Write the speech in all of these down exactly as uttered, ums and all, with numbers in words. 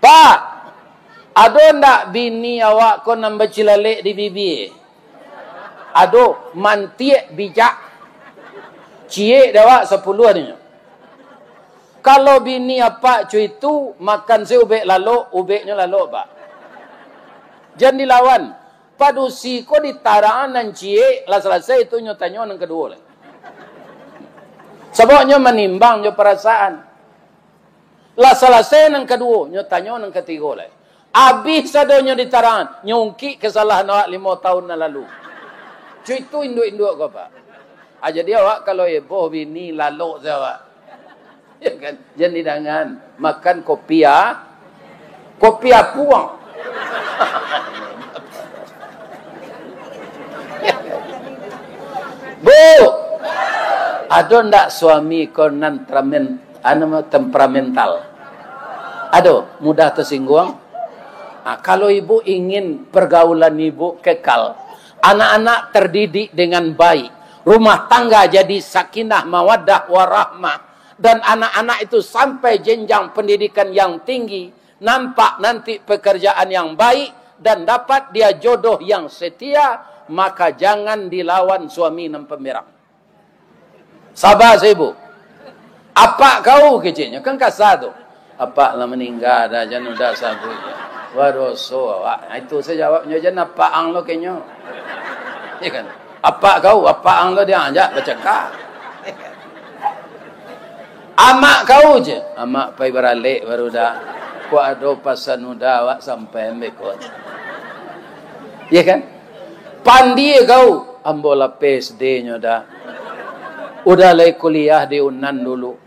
"Pak, ado ndak bini awak ko nan bacilalek di bibia?" "Ado, mantiak bijak. Ciek dek awak sapuluah," dinyo. "Kalau bini apak co itu, makan se ubek lalok, ubeknyo lalok, Pak. Jan dilawan. Padusi ko ditarang nan ciek, lah salasai tu nyo tanyo nan kaduo lai. Sabab nyo manimbang jo parasaan. Lah salasai nan kaduo, nyo tanyo nan katigo lai. Abih sadonyo ditarang, nyo ungkik kesalahan awak limo tahun nan lalu." Co itu induak-induak ko, Pak. Ah, jadi awak kalau eboh bini, lalok se awak. Ya kan? Jan didangan. Makan kopi, ah. Kopi apuang. Bu, ado ndak suami ko nan tramen-, anu, temperamental? Ado, mudah tersinggung? Ah, kalau ibu ingin pergaulan ibu kekal, anak-anak terdidik dengan baik, rumah tangga jadi sakinah, mawaddah, warahmah, dan anak-anak itu sampai jenjang pendidikan yang tinggi, nampak nanti pekerjaan yang baik, dan dapat dia jodoh yang setia, maka jangan dilawan suami nan pemberang. Saba se, Bu. "Apak kau," keceknyo, kan kasa tu. "Apak lah maningga dah, jan udah sabuik. Badoso awak." Nah, itu se jawabnyo, "Jan apak ang lo kenyo." Ya kan? "Apak kau, apak ang lo diajak bacakak." "Amak kau," je. "Amak pai baralek baru dah. Kok ado pasan udah awak sampai ambek ko." Ya kan? "Pandie kau." "Ambo lah P S D nyo dah. Udah lai kuliah di Unan dulu.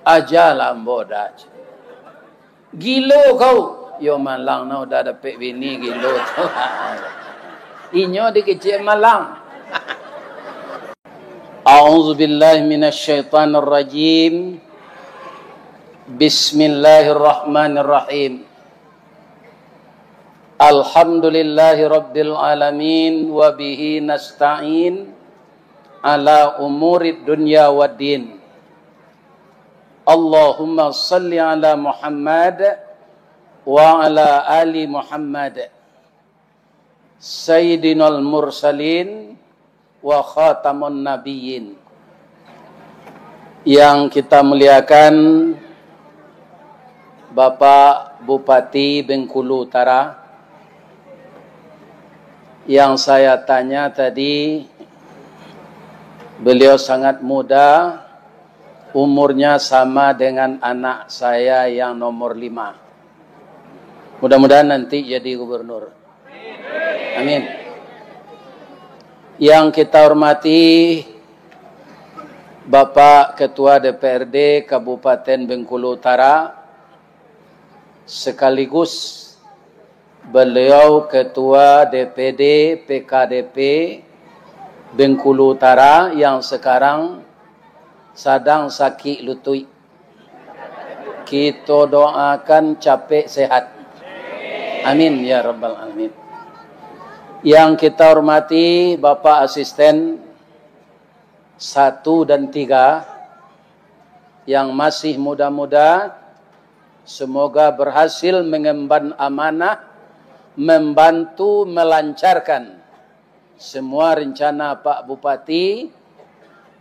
Ajalah ambo dah." "Gilo kau." Yo malang nah, udah dapek bini gilo tu. Inyo dikecek malang. A'udzubillahi minasyaitonirrajim. Bismillahirrahmanirrahim. Alhamdulillahi rabbil alamin, wa bihi nasta'in ala umurid dunya waddin. Allahumma salli ala Muhammad wa ala ali Muhammad, Sayyidinal Mursalin wa Khatamun Nabiyyin. Yang kita muliakan, Bapak Bupati Bengkulu Utara, yang saya tanya tadi, beliau sangat muda, umurnya sama dengan anak saya yang nomor lima. Mudah-mudahan nanti jadi gubernur. Amin. Yang kita hormati Bapak Ketua D P R D Kabupaten Bengkulu Utara, sekaligus beliau Ketua D P D P K D P Bengkulu Utara yang sekarang sadang sakik lutuik. Kito doakan capek sehat. Amin ya rabbal alamin. Yang kita hormati Bapak Asisten satu dan tiga yang masih muda-muda, semoga berhasil mengemban amanah, membantu melancarkan semua rencana Pak Bupati,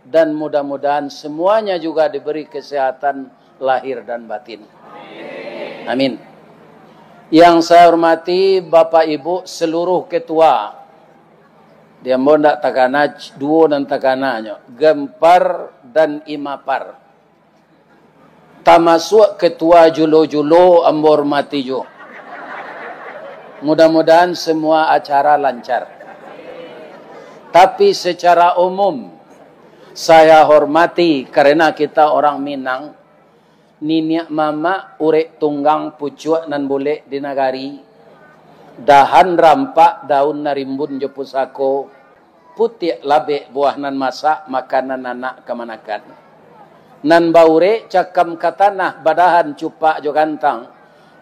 dan mudah-mudahan semuanya juga diberi kesehatan lahir dan batin. Amin. Yang saya hormati Bapak Ibu seluruh ketua, di ambo ndak takana, duo nan takananyo, Gempar dan Imapar. Tamasuak ketua julo-julo ambo hormati juo. Mudah-mudahan semua acara lancar. Tapi secara umum, saya hormati karena kita orang Minang, niniak mamak urek tunggang pucuak nan bulek di nagari, dahan rampak daun nan rimbun jo pusako, putiak labek buah nan masak, makanan anak kamanakan. Nan baurek cakam ka tanah, badahan cupak jo gantang,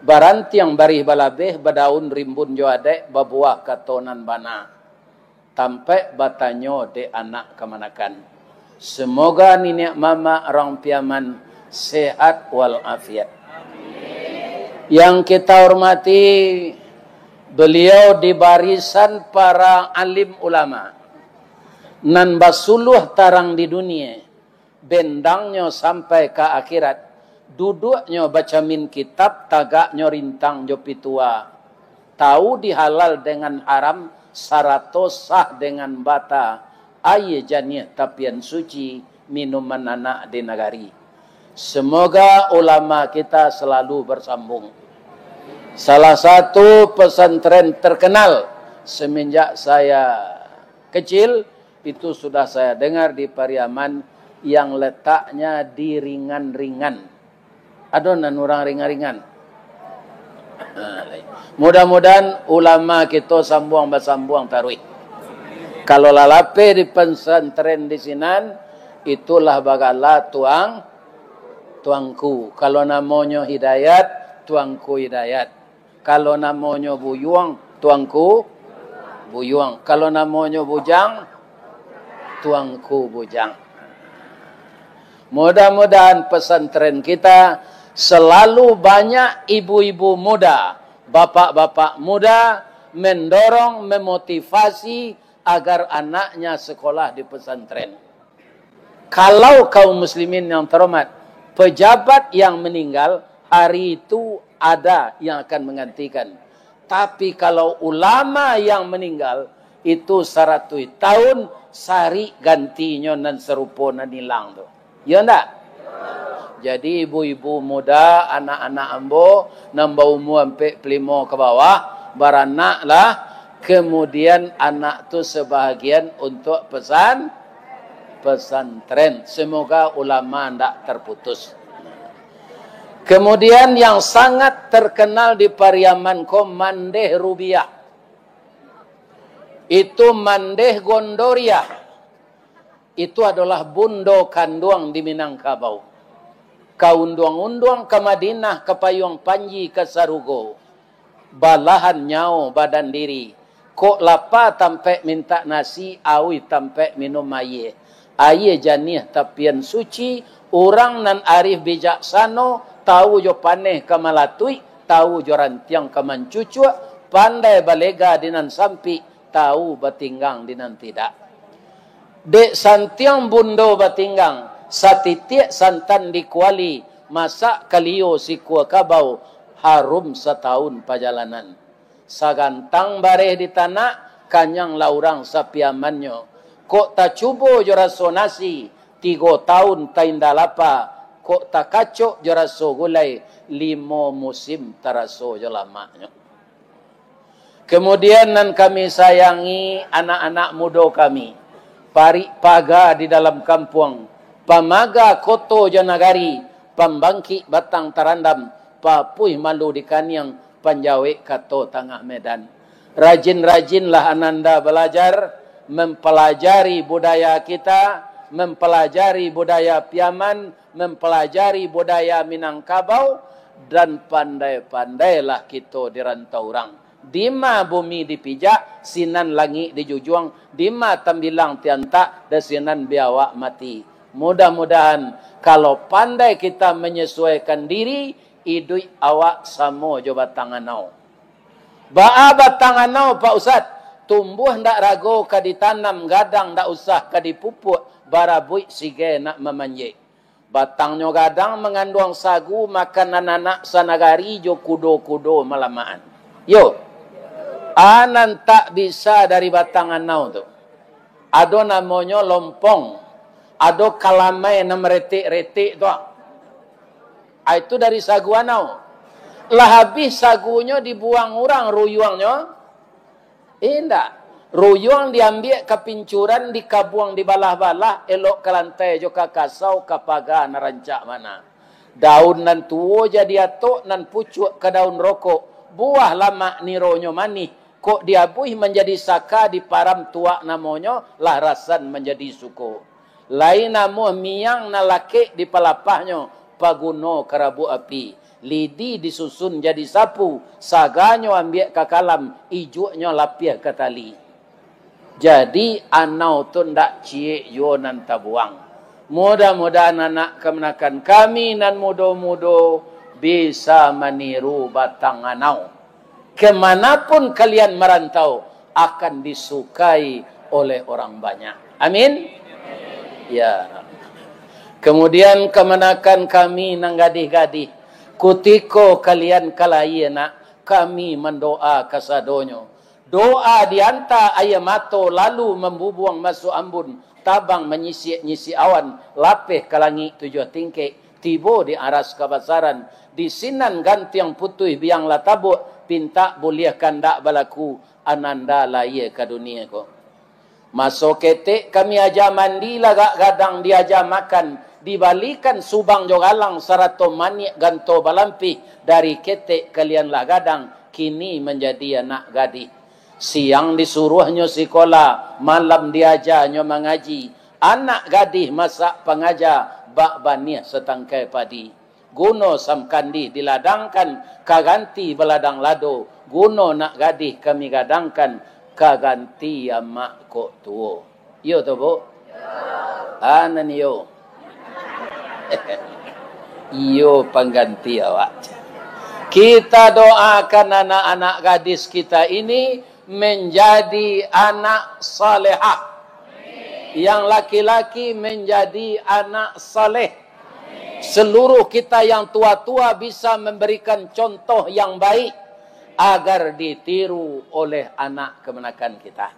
barantiang barih balabeh, badaun rimbun jo adaik, babuah kato nan bana. Tampaik batanyo dek anak kamanakan. Semoga niniak mamak rang Piaman sehat walafiat. Yang kita hormati, beliau di barisan para alim ulama nan basuluah tarang di dunia, bendangnyo sampai ka akhirat, duduknyo bacamin kitab, tagaknyo rintang jo pitua, tahu di halal dengan haram, sarato sah dengan bata, aia janiah tapian suci, minuman anak di nagari. Semoga ulama kita selalu bersambung. Salah satu pesantren terkenal semenjak saya kecil, itu sudah saya dengar di Pariaman, yang letaknya di Ringan-Ringan. Ado nan urang Ringan-Ringan? Nah, lai. Mudah-mudahan ulama kito sambuang basambuang taruih. Kalau lah lapeh di pesantren di sinan, itulah bagala tuang, tuangku. Kalau namonyo Hidayat, tuangku Hidayat. Kalau namonyo Buyuang, tuangku Buyuang. Kalau namonyo Bujang, tuangku Bujang. Mudah-mudahan pesantren kita selalu banyak ibu-ibu muda, bapak-bapak muda mendorong, memotivasi agar anaknya sekolah di pesantren. Kalau kaum muslimin yang terhormat, pejabat yang meninggal hari itu ada yang akan menggantikan. Tapi kalau ulama yang meninggal, itu saratuih tahun sarik gantinyo nan sarupo nan ilang tu. Iyo ndak? Jadi ibu-ibu muda, anak-anak ambo nan baumua ampek puluah limo ka bawah, baranaklah, kemudian anak tu sebahagian untuk pesan, pesantren. Semoga ulama ndak terputus. Kemudian yang sangat terkenal di Pariaman ko, Mandeh Rubiah. Itu Mandeh Gondoriah. Itu adolah bundo kanduang di Minangkabau. Ka unduang-unduang ka Madinah, ka payuang panji ka sarugo. Balahan nyawo badan diri. Kok lapa tampek mintak nasi, auih tampek minum aia. Aia janiah tapian suci, urang nan arif bijaksano, tahu jo paneh ka malatuik, tahu jo rantiang ka mancucuak, pandai balega di nan sampik, tahu batinggang di nan tidak. Dek santiang bundo batinggang, satitiak santan di kuali, masak kalio sikua kabau, harum satahun pajalanan. Sagantang bareh di tanak, kanyang lah urang sapiamannyo. Kok tacubo jo raso nasi, tigo tahun tainda lapa, kok takacok jo raso gulai, limo musim taraso jo lamaknyo. Kemudian nan kami sayangi, anak-anak mudo kami, parik paga di dalam kampuang, pamaga koto jo nagari, pambangkik batang tarandam, papuih malu di kaniang, panjawek kato tangah medan. Rajin-rajinlah ananda balajar, mempelajari budaya kita, mempelajari budaya Piaman, mempelajari budaya Minangkabau, dan pandai-pandailah kito di rantau urang. Dima bumi dipijak, sinan langik dijujuang, dima tambilang tiantak, di sinan biawak mati. Mudah-mudahan, kalau pandai kita menyesuaikan diri, iduik awak samo jo batang anau. Baa batang anau, Pak Ustaz? Tumbuah ndak rago ka ditanam, gadang ndak usah ka dipupuak, barabuik sige nak mamanjek. Batangnyo gadang manganduang sagu, makanan anak sanagari jo kudo-kudo malamakan. Yo, a nan tak bisa dari batang anau tu. Ado namonyo lompong, ado kalamai nan maretek-retek tu. A itu dari sagu anau. Lah abih sagunyo dibuang urang ruyuangnyo? Indak. Ruyuang diambiak ka pincuran, dikabuang dibalah-balah, elok ka lantai jo ka kasau, ka paga nan rancak bana. Daun nan tuo jadi atok, nan pucuak ka daun rokok, buah lamak nironyo manih, kok diabuih manjadi saka, diparam tuak namonyo, lah rasan manjadi suko. Lai namuah miang nan lakek di palapahnyo, paguno karabuak api. Lidi disusun jadi sapu, saganyo ambiak ka kalam, ijuaknyo lapiah ka tali. Jadi, anau tu ndak ciek juo nan tabuang. Mudah-mudahan anak kamanakan kami nan mudo-mudo, bisa maniru batang anau. Kemanapun kalian merantau, akan disukai oleh orang banyak. Amin. Ya. Kemudian kamanakan kami nan gadih-gadih, kutiko kalian ka lahia nak, kami mandoa kasadonyo. Doa dianta aia mato, lalu mambubuang masuak ambun, tabang manyisiak-nyisiak awan, lapeh ka langik tujuah tingkek, tibo di aras kabasaran, di sinan gantiang putuih biang lah tabuak, pintak buliah kandak balaku, ananda lahia ka dunia ko. Maso ketek kami aja mandi, lagak gadang diaja makan, dibalikan subang jo galang, sarato maniak ganto balampih, dari ketek kalian lah gadang, kini manjadi anak gadih. Siang disuruahnyo sikola, malam diajanyo mangaji. Anak gadih masak pangaja, bak baniah satangkai padi. Guno samkandih diladangkan, ka ganti baladang lado. Guno nak gadih kami gadangkan, ka ganti amak kok tuo. Iyo tu, Bu? Anan iyo. Iyo pangganti awak. Kita doakan anak-anak gadis kita ini menjadi anak salehah. Yang laki-laki menjadi anak saleh. Seluruh kita yang tua-tua bisa memberikan contoh yang baik agar ditiru oleh anak kemenakan kita.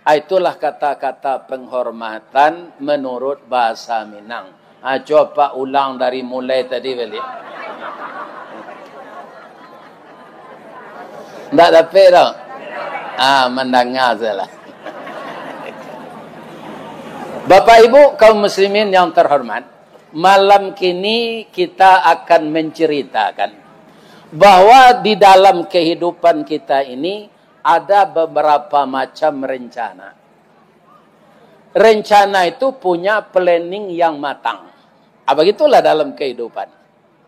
Ah, itulah kata-kata penghormatan menurut bahasa Minang. Ah, cuba Pak ulang dari mulai tadi baliak. Ndak dapek doh. Ah, mandanga sajolah. Bapak Ibu kaum muslimin yang terhormat, malam kini kita akan menceritakan bahwa di dalam kehidupan kita ini ada beberapa macam rencana. Rencana itu punya planning yang matang. Ah, begitulah dalam kehidupan.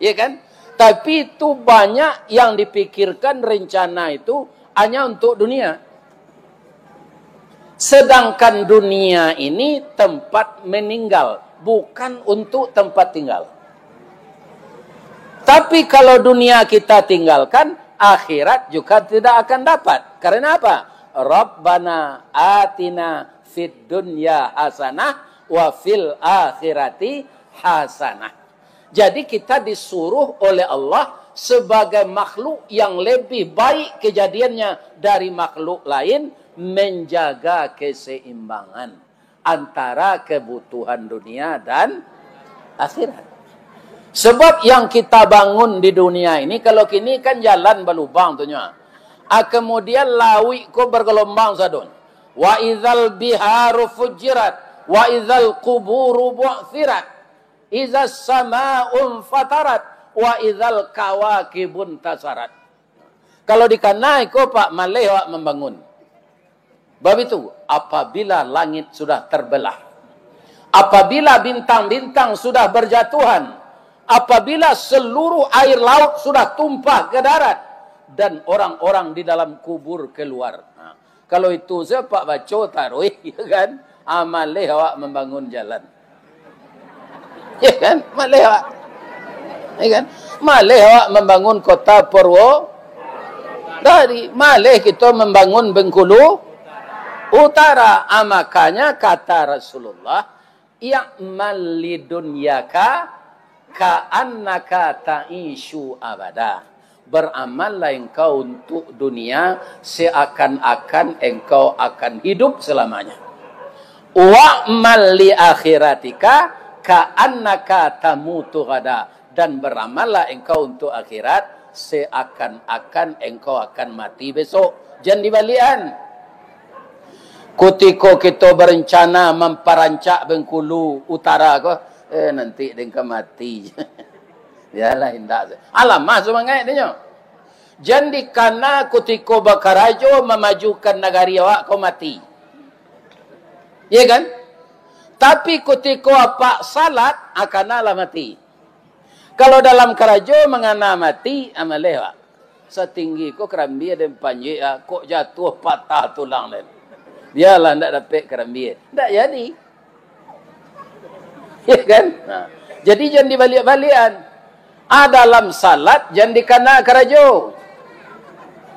Iya kan? Tapi itu banyak yang dipikirkan rencana itu hanya untuk dunia. Sedangkan dunia ini tempat meninggal, bukan untuk tempat tinggal. Tapi kalau dunia kita tinggalkan, akhirat juga tidak akan dapat. Karena apa? Rabbana atina fid dunya hasanah wa fil akhirati hasanah. Jadi kita disuruh oleh Allah sebagai makhluk yang lebih baik kejadiannya dari makhluk lain, menjaga keseimbangan antara kebutuhan dunia dan akhirat. Sebab yang kita bangun di dunia ini, kalau kini kan jalan balubang tu nyo. Ah, kemudian lauik ko bergelombang sadonyo. Wa idzal biharu fujirat, wa idzal quburu bu'tsirat, idzas sama'u fatarat, wa idzal kawakibun tasarat. Kalau dikana iko, Pak, maleh awak mambangun. Bab itu, apabila langit sudah terbelah, apabila bintang-bintang sudah berjatuhan, apabila seluruh air laut sudah tumpah ke darat, dan orang-orang di dalam kubur keluar. Nah, kalau itu sajo Pak baco taruih, ya kan? Ah, maleh awak mambangun jalan. Ya kan? Maleh awak. Ya kan? Maleh awak mambangun kota Purwo. Dari maleh kito mambangun Bengkulu Utara. Ah, makanya kata Rasulullah, "I'mal lidunyaka ka'annaka ta'isyu abada." Beramallah engkau untuk dunia seakan-akan engkau akan hidup selamanya. "Wa'mal li akhiratika ka'annaka tamutu ghada." Dan beramallah engkau untuk akhirat seakan-akan engkau akan mati besok. Jan dibaliakan. Kutiko kito berencana mamparancak Bengkulu Utara ko, eh, nanti dek ka mati. Bialah, indak. Alamah sumangaik dinyo. Jan dikana kutiko bakarajo mamajukan nagari awak ko mati. Iya kan? Tapi kutiko apak salat, ah, kanalah mati. Kalau dalam karajo mangana mati, ah, maleh awak. Satinggi ko karambia den panjek, ah, kok jatuah patah tulang den. Bialah ndak dapek karambia. Ndak jadi. Ya kan? Nah, jadi jan dibaliak-baliakan. Ah, dalam salat jan dikana karajo.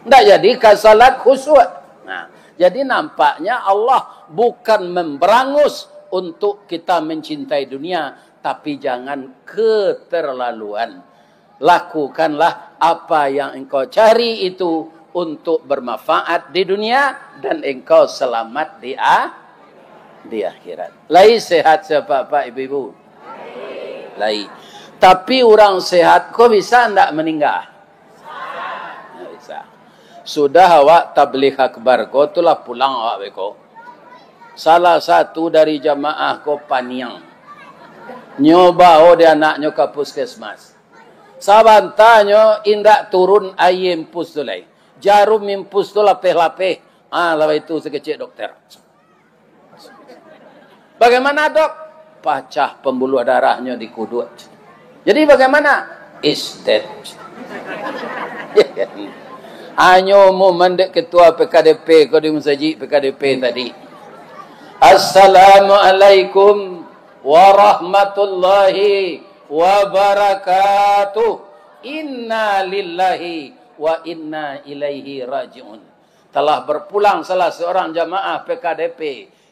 Ndak jadi ka salat khusyuk. Nah, jadi nampaknya Allah bukan memberangus untuk kita mencintai dunia, tapi jangan keterlaluan. Lakukanlah apa yang engkau cari itu untuk bermanfaat di dunia dan engkau selamat di a-, di akhirat. Lai sehat sapak-apak ibu-ibu? Lai. Tapi urang sehat ko bisa ndak maningga? Ndak bisa. Sudah awak tabligh akbar ko, tu lah pulang awak beko. Salah satu dari jamaah ko paniang. Nyo bao di anaknyo ka puskesmas. Sabantanyo indak turun aia impus tu lai. Jarum impus tu lapeh-lapeh. Ah, lah itu sakecek dokter. Bagaimana, Dok? Pacah pembuluh darahnyo di kuduak. Jadi bagaimana? Is dead. Hanyo umum mandek ketua P K D P ko di masajik P K D P tadi. Assalamualaikum warahmatullahi wabarakatuh. Inna lillahi wa inna ilaihi raji'un. Telah berpulang salah seorang jamaah P K D P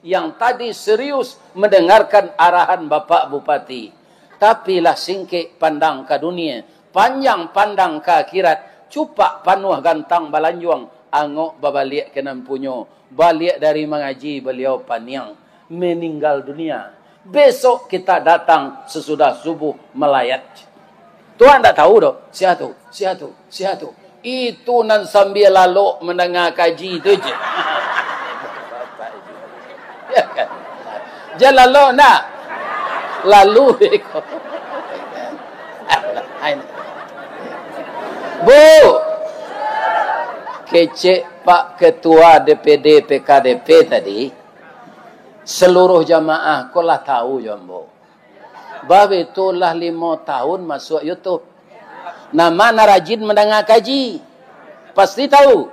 yang tadi serius mendengarkan arahan Bapak Bupati. Tapi lah singkek pandang ka dunia, panjang pandang ka akhirat, cupak panuah gantang balanjuang, angok babaliak ka nan punyo, baliak dari mangaji baliau paniang, meninggal dunia. Besok kita datang sesudah subuh malayat. Tuan ndak tahu doh, sia tu, sia tu, sia tu. Itu nan sambia lalok mandanga kaji tu je. Ya kan? Jan lalok ndak? Lalu iko. Bu, kecek Pak Ketua D P D P K D P tadi, seluruh jamaah ko lah tahu jo ambo. Bah, betul lah limo tahun masuak YouTube. Nama nan rajin mandanga kaji? Pasti tahu.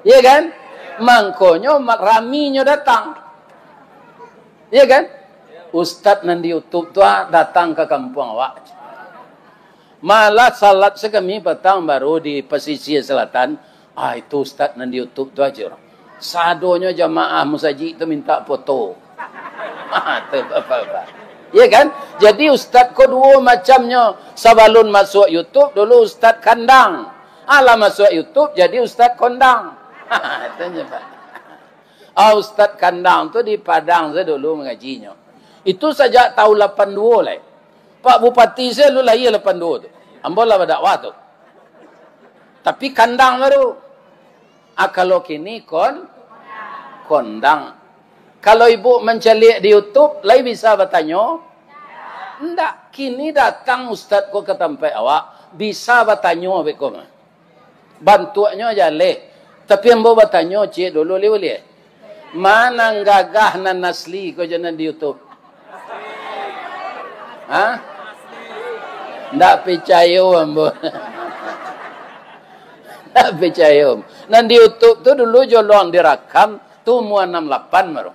Iya kan? Mangkonyo ma-, raminyo datang. Iya kan? Ustaz nan di YouTube tu, ah, datang ka kampuang awak. Malah salat sakami patang baru di Pasisia Selatan, ah, itu ustaz nan di YouTube tu aja urang. Sadonyo jamaah musajik tu minta foto. Ah, tu, bapak-bapak. Iya kan? Jadi ustaz ko duo macamnyo. Sabalun masuak YouTube, dulu ustaz kandang. Alah masuak YouTube, jadi ustaz kondang. Itu je, Pak. Ah, ustaz kandang tu di Padang sajo dulu mangajinyo. Itu sajak tahun lapan duo lai. Pak Bupati sajo lu lahia lapan duo tu. Ambo lah badakwah tu. Tapi kandang baru. Ah, kalau kini kon-, kondang. Kalau ibu mancaliak di YouTube, lai bisa batanyo? Ndak. Kini datang ustaz ko ka tampek awak, bisa batanyo beko mah. Bantuaknyo jaleh. Tapi ambo batanyo ciek dulu, liu lieh. Ma nan gagah nan asli ko jo nan di YouTube? Ha? Ndak picayo ambo. Ndak picayo. Nan di YouTube tu dulu jolong dirakam, tu umua anam lapan baru.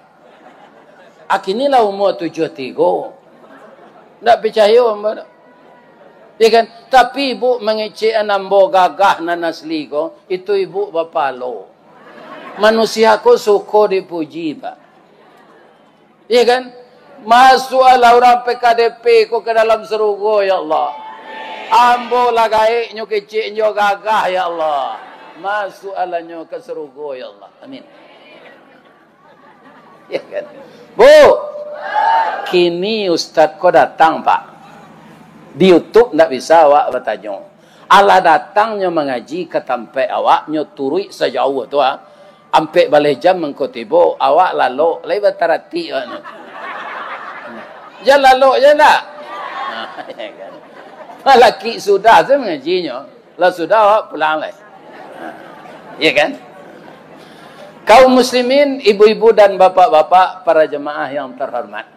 Ah, kini lah umua tujuah tigo. Ndak picayo ambo tu. Ya kan? Tapi ibu mangecek an ambo gagah nan asli ko, itu ibu bapalo. Manusia ko suko dipuji, Pak. Ya kan? Masuaklah urang P K D P ko ka dalam sarugo, ya Allah. Ambo lah gaeknyo keceknyo gagah, ya Allah. Masuaklah nyo ka sarugo, ya Allah. Amin. Ya kan? Bu, kini ustaz ko datang, Pak. Di YouTube ndak bisa awak batanyo. Alah datangnyo mangaji ka tampek awak, nyo turuik sajauah tu, ah. Ampek baleh jam mangko tibo, awak lalok, lai bataratik awak tu. Jan lalok je ndak? Ya kan? Malaki sudah tu mangajinyo. Lah sudah, awak pulang lai. Ya kan? Kaum muslimin, ibu-ibu dan bapak-bapak, para jemaah yang terhormat.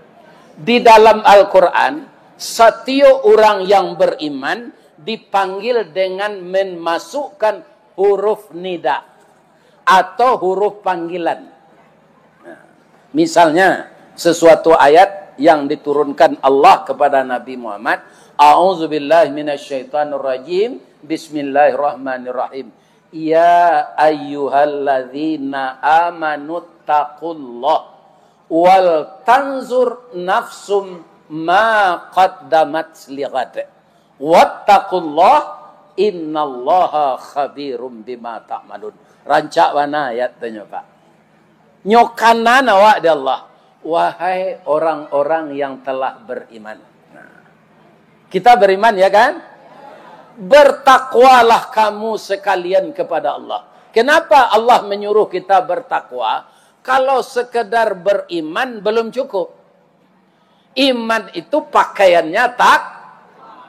Di dalam Al-Quran, satiok urang yang beriman dipanggil dengan memasukkan huruf nida atau huruf panggilan. Nah, misalnya, sesuatu ayat yang diturunkan Allah kepada Nabi Muhammad, "A'udzubillahi minasyaitonirrajim. Bismillahirrahmanirrahim. Ya ayyuhalladzina amanu taqullah wal tanzur nafsum ma qaddamat lighad. Wattaqullah, innallaha khabirum bima ta'malun." Rancak bana ayat tu nyo, Pak. Nyo kanan awak di Allah. Wahai orang-orang yang telah beriman. Nah, kita beriman, ya kan? Bertakwalah kamu sekalian kepada Allah. Kenapa Allah menyuruh kita bertakwa? Kalau sekedar beriman belum cukup. Iman itu pakaiannya tak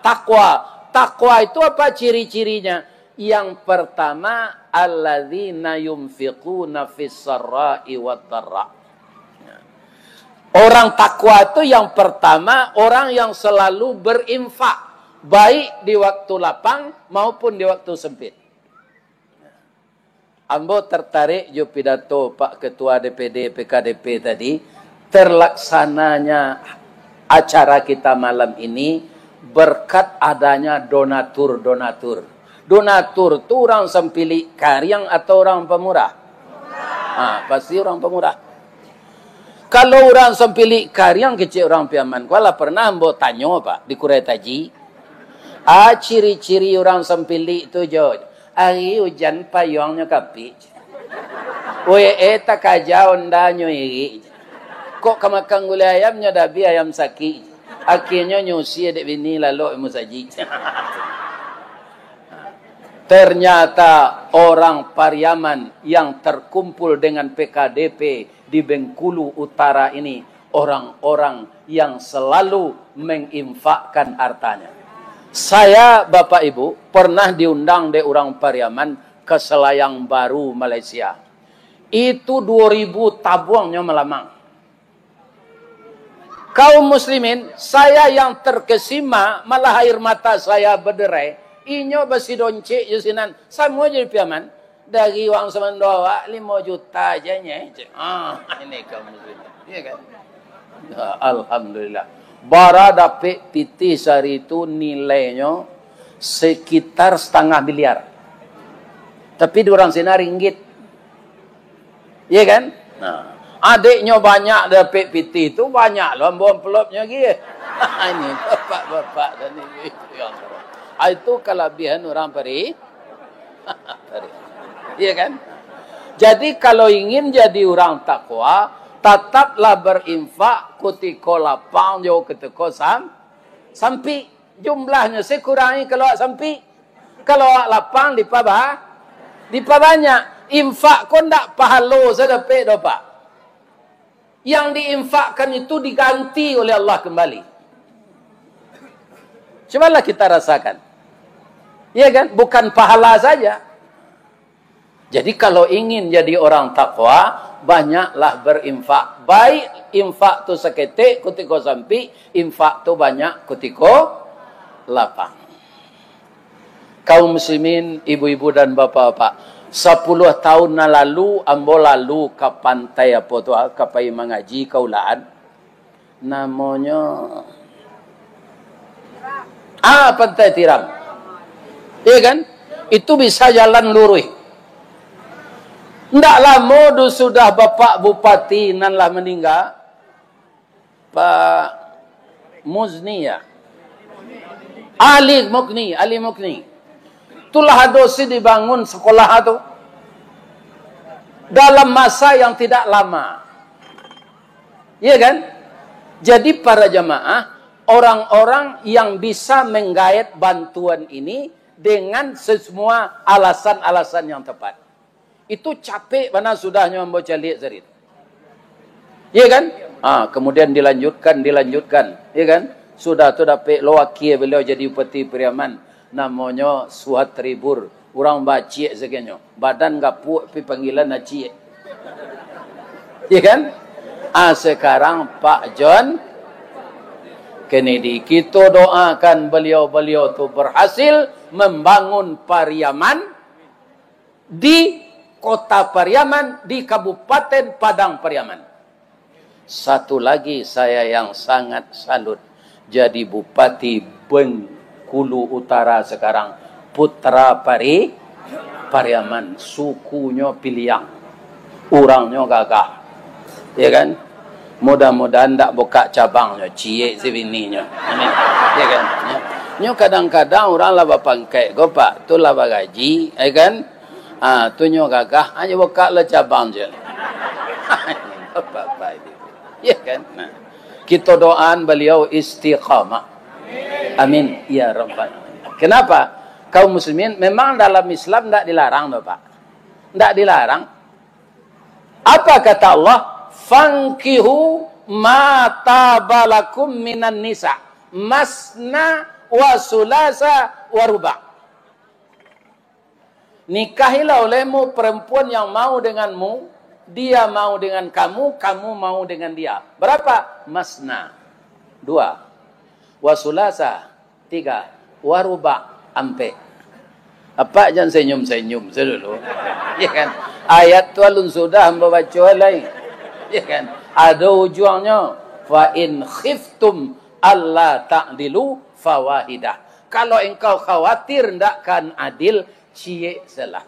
takwa. Takwa itu apa ciri-cirinya? Yang pertama, alladzina yunfiquna fis sarra'i wad dharra. Orang takwa itu yang pertama, orang yang selalu berinfak, baik di waktu lapang maupun di waktu sempit. Ambo tertarik jo pidato Pak Ketua D P D P K D P tadi, terlaksananya acara kita malam ini berkat adanya donatur-donatur. Donatur tu urang sampilik kariang atau urang pamurah? Ha, pasti urang pamurah. Kalau urang sampilik kariang kecek urang Piaman, ko lah pernah ambo tanyo, Pak, di Kurai Taji. Ah, ciri-ciri urang sampilik tu, jo. Ari ujan payuangnyo kapik. Wee, takaja ondanyo irik. Kok ka makan gulai ayam, nyo dabi ayam sakik. Akhianyo nyusi dek bini lalok musajik. Ternyata orang Pariaman yang terkumpul dengan P K D P di Bengkulu Utara ini orang-orang yang selalu menginfakkan hartanya. Saya, Bapak Ibu, pernah diundang dek urang Pariaman ke Selayang Baru, Malaysia. Itu duo ribu tabuangnyo malamang. Kaum muslimin, saya yang terkesima, malah air mata saya berderai. Inyo basidoncek jo sinan, samo jo di Piaman. Dari uang samando awak, limo juta aja nyo, cek. Ah, ini kaum muslimin. Iya kan? Ya, alhamdulillah. Bara dapek pitih sehari itu nilainyo sekitar setengah miliar. Tapi di urang sinan ringgit. Iya kan? Nah, adiknyo banyak dapek pitih tu, banyak lo ambo amplopnyo lagi. Ini bapak-bapak dan ibu-ibu yang terhormat. Ah, itu kalabihan urang Pari-, Pari-, iya kan? Jadi, kalau ingin jadi urang takwa, tataplah berinfak kutiko lapang jo kutiko sam-, sampik. Jumlahnyo se kurangi kalau awak sampik. Kalau awak lapang, dipaba-, dipabanyak. Infak ko ndak pahalo se dapek doh, Pak. Yang diinfakkan itu diganti oleh Allah kembali. Cubalah kita rasakan. Iya kan? Bukan pahala saja. Jadi, kalau ingin jadi orang takwa, banyaklah berinfak. Baik infak tu saketek kutiko sampik, infak tu banyak kutiko lapang. Kaum muslimin, ibu-ibu dan bapak-bapak, sapuluah tahun nan lalu, ambo lalu ka pantai apo tu, ah, ka pai mangaji ka Ulakan. Namonyo, ah, Pantai Tiram. Iya kan? Itu bisa jalan luruih. Ndak lamo du sudah Bapak Bupati nan lah maningga, Pak Muzni, ya. Ali Mukni, Ali Mukni. Itulah ado si dibangun sekolah tu. Dalam masa yang tidak lama. Iya kan? Jadi, para jamaah, orang-orang yang bisa menggaet bantuan ini dengan semua alasan-alasan yang tepat. Itu capek bana sudahnyo ambo caliak sari tu. Iya kan? Ah, kemudian dilanjutkan, dilanjutkan. Iya kan? Sudah tu dapek lo akhia beliau jadi Bupati Pariaman. Namonyo Suhat Tribur. Urang baciek saganyo. Badan gapuak, tapi panggilan aciek. Iya kan? Ah, sekarang Pak John Kennedy. Kita doakan beliau-beliau tu berhasil membangun Pariaman di Kota Pariaman, di Kabupaten Padang Pariaman. Satu lagi saya yang sangat salut, jadi Bupati Bengkulu Utara sekarang, Putra Pari-, Pariaman, sukunyo Piliang, urangnyo gagah, ya kan? Mudah-mudahan ndak buka cabangnyo, ciek si bininyo. Amin. Ya kan? Ya. Nyo kadang-kadang urang lah bapangkek ko, Pak, tu lah bagaji, ya kan? Ah, tu nyo gagah, aja buka lah cabang je. Bapak-bapak ini. Ya kan? Nah. Kita doaan beliau istiqamah. Amin. Ya Rabbal Alamin. Kenapa? Kaum muslimin, memang dalam Islam ndak dilarang, Bapak. Ndak dilarang. Apa kata Allah? "Fankihu ma tabalakum minan nisa, masna wa sulasa wa ruba." Nikahilah olehmu perempuan yang mau denganmu, dia mau dengan kamu, kamu mau dengan dia. Berapa? Masna. Dua. Wa sulasa. Tiga. Wa ruba. Ampek. Apak jan senyum-senyum sadulu. Ya kan? Ayat tu alun sudah ambo baco lai. Ya kan? Ado ujuangnyo. "Fa in khiftum alla ta'dilu fawahidah." Kalau engkau khawatir ndak kan adil, ciek salah.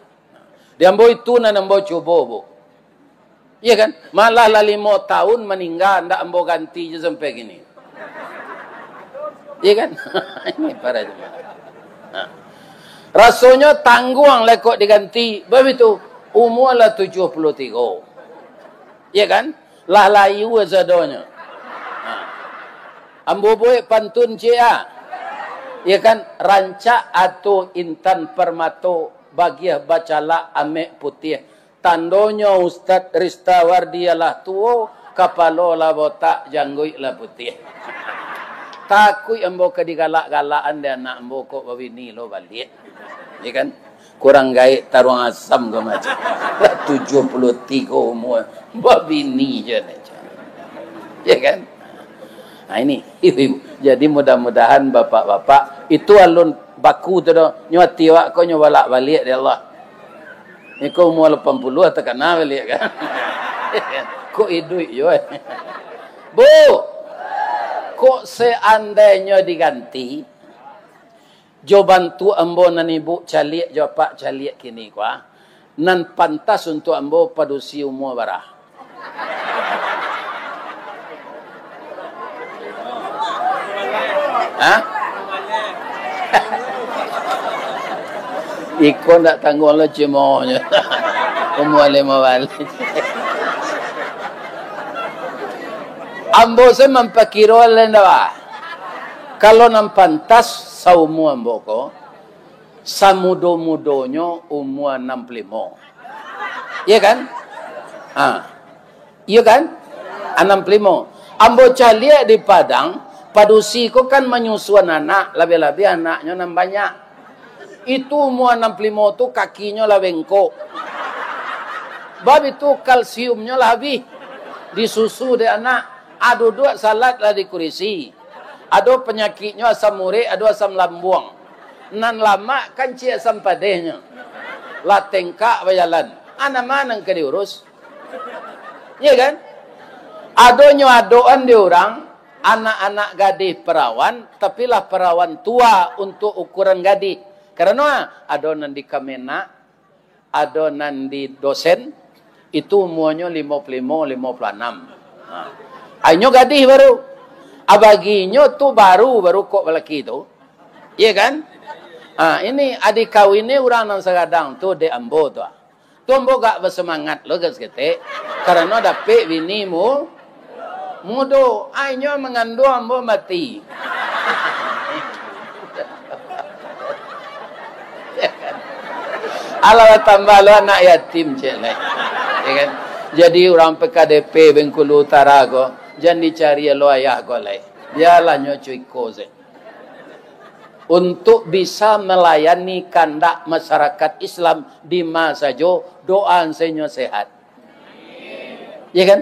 Di ambo itu nan ambo cubo, Bu. Iya kan? Malah lah limo tahun maningga, ndak ambo ganti je sampai kini. Iya kan? Ini para jemaah. Nah. Rasonyo tangguang lah kok diganti. Babitu, umua lah tujuah puluah tigo. Iya kan? Lah layu sadonyo. Nah. Ambo buek pantun ciek ah. Iya kan? Rancak ato intan parmato, bagiah bacalak amek putiah. Tandonyo Ustaz Ristawardi lah tuo, kapalo lah botak, jangguik lah putiah. Takuik ambo ka digalak-galakan dek anak ambo kok babini lo baliak. Ya kan? Kurang gaek taruang asam ko macam. Lah tujuah puluah tigo umua, babini je ni. Ya kan? Nah, ini, ibu-ibu. Jadi mudah-mudahan bapak-bapak, itu alun baku tu doh. Nyo ati awak ko nyo balak baliak dek Allah. Iko umua lapan puluah takana baliak kan. Kok iduik juo, eh. Bu, kok seandainyo diganti, jo bantuak ambo nan ibu caliak jo apak caliak kini ko, ah, nan pantas untuak ambo padusi umua bara? Hah? Iko ndak tangguang lo cemohnyo. Umua limo baleh. Ambo se mampakiro lai ndak, bah. Kalau nan pantas saumua ambo ko, samudo-mudonyo umua anam puluah limo. Iya kan? Ha. Iya kan? Anam puluah limo. Ambo caliak di Padang, padusi ko kan manyusuan anak, labiah-labiah anaknyo nan banyak. Itu umua anam puluah limo tu kakinyo lah bengkok. Bab itu kalsiumnyo lah abih. Disusu dek anak. Ah, duduak salat lah di kurisi. Ado panyakiknyo asam urek, ado asam lambuang. Nan lamak kan cik asam padehnyo. Lah tengkak bajalan. Ah, nama nan ka diurus? Iya kan? Adonyo adoan di urang, anak-anak gadih perawan, tapi lah perawan tua untuk ukuran gadih. Karano ado nan di Kemenag, ado nan di dosen, itu umuanyo limo puluah limo, limo puluah anam. Ha. Inyo gadih baru. Abaginyo tu baru, baru kok balaki tu. Iya kan? Ha, ini adi kawin ni urang nan sagadang tu dek ambo tu. Tu ambo agak basamangat lo agak saketek, karano dapek bini mu-, mudo. Ai, inyo manganduang ambo mati. Alah, tambah lo anak yatim, cek lai. Ya kan? Jadi urang P K D P Bengkulu Utara ko, jan dicari lo ayah ko lai. Bialah nyo cuiko se. Untuk bisa melayani kandak masyarakat Islam di ma sajo, doa se nyo sehat. Ya kan?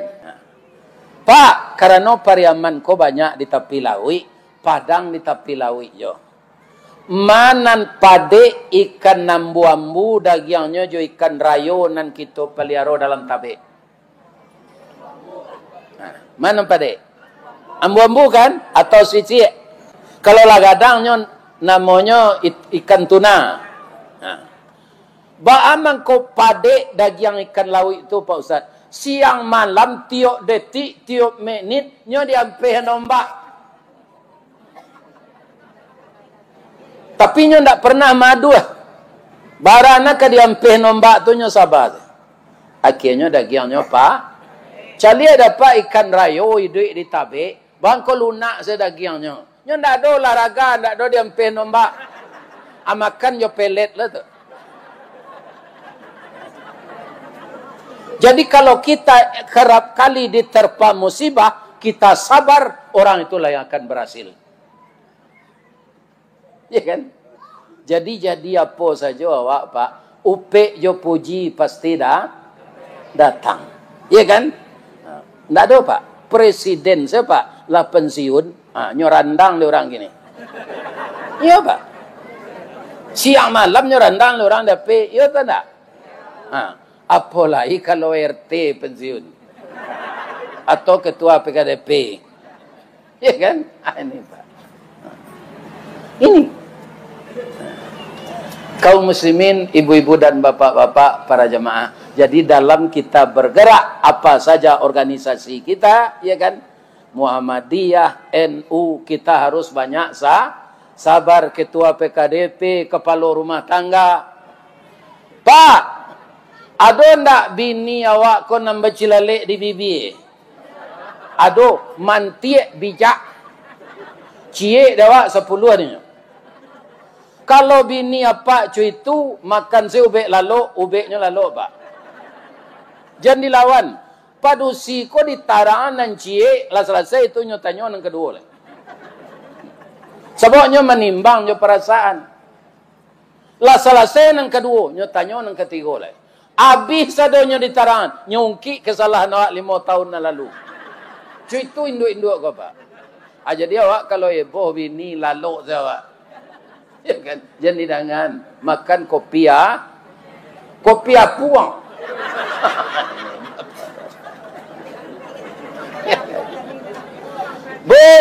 Pak, karano Pariaman ko banyak di tapi lauik, Padang di tapi lauik jo. Ma nan padek ikan ambu-ambu, dagiangnyo jo ikan rayo nan kito paliaro dalam tabek. Nah, Mano padek? Ambu-ambu kan? Atau sisiak? Kalau lah gadang nyo, namonyo it-, ikan tuna. Nah. Baa mangko padek dagiang ikan lauik tu, Pak Ustaz? Siang malam, tiok detik, tiok menit, nyo diampeh nombak. Tapi nyo ndak pernah maduah. Bara nan ka diampeh nombak tu nyo saba. Akhianyo dagiangnyo pa-, caliak dapek ikan rayo iduik di tabek, bangko lunak se dagiangnyo. Nyo ndak ado olahraga, ndak ado diampeh nombak. Ah, makan jo pelet lah tu. Jadi, kalau kita kerap kali diterpa musibah, kita sabar, orang itulah yang akan berhasil. Ya kan? Jadi, jadi apo sajo awak, Pak, upek jo puji pasti da-, datang. Ya kan? Ha. Ndak ado, Pak. Presiden sajo, Pak, lah pensiun, ha, nyo randang dek urang kini. Iyo, Pak. Siang malam nyo randang dek urang dapek, iyo atau ndak? Ha, apolai kalau R T pensiun. Atau ketua P K D P. Ya kan? Ah, ini, Pak. Ini. Kaum muslimin, ibu-ibu dan bapak-bapak, para jamaah. Jadi, dalam kita bergerak, apa saja organisasi kita, ya kan? Muhammadiyah, N U, kita harus banyak sa-, sabar. Ketua P K D P, kepala rumah tangga. Pak, ado ndak bini awak ko nan bacilalek di bibia? Ado, mantiak bijak. Ciek dek awak sapuluah dinyo. Kalau bini apak co itu, makan se ubek lalok, ubeknyo lalok, Pak. Jan dilawan. Padusi ko ditarang nan ciek, lah salasai tu nyo tanyo nan kaduo lai. Sabab nyo manimbang jo parasaan. Lah salasai nan kaduo, nyo tanyo nan katigo lai. Abih sadonyo ditarang, nyo ungkik kesalahan awak limo taun nan lalu. Cuitu induak-induak ko, Pak. Ah, jadi awak kalau eboh bini lalok se awak. Ya kan? Jan didangan, makan kopi a-, kopi apuang. Bu,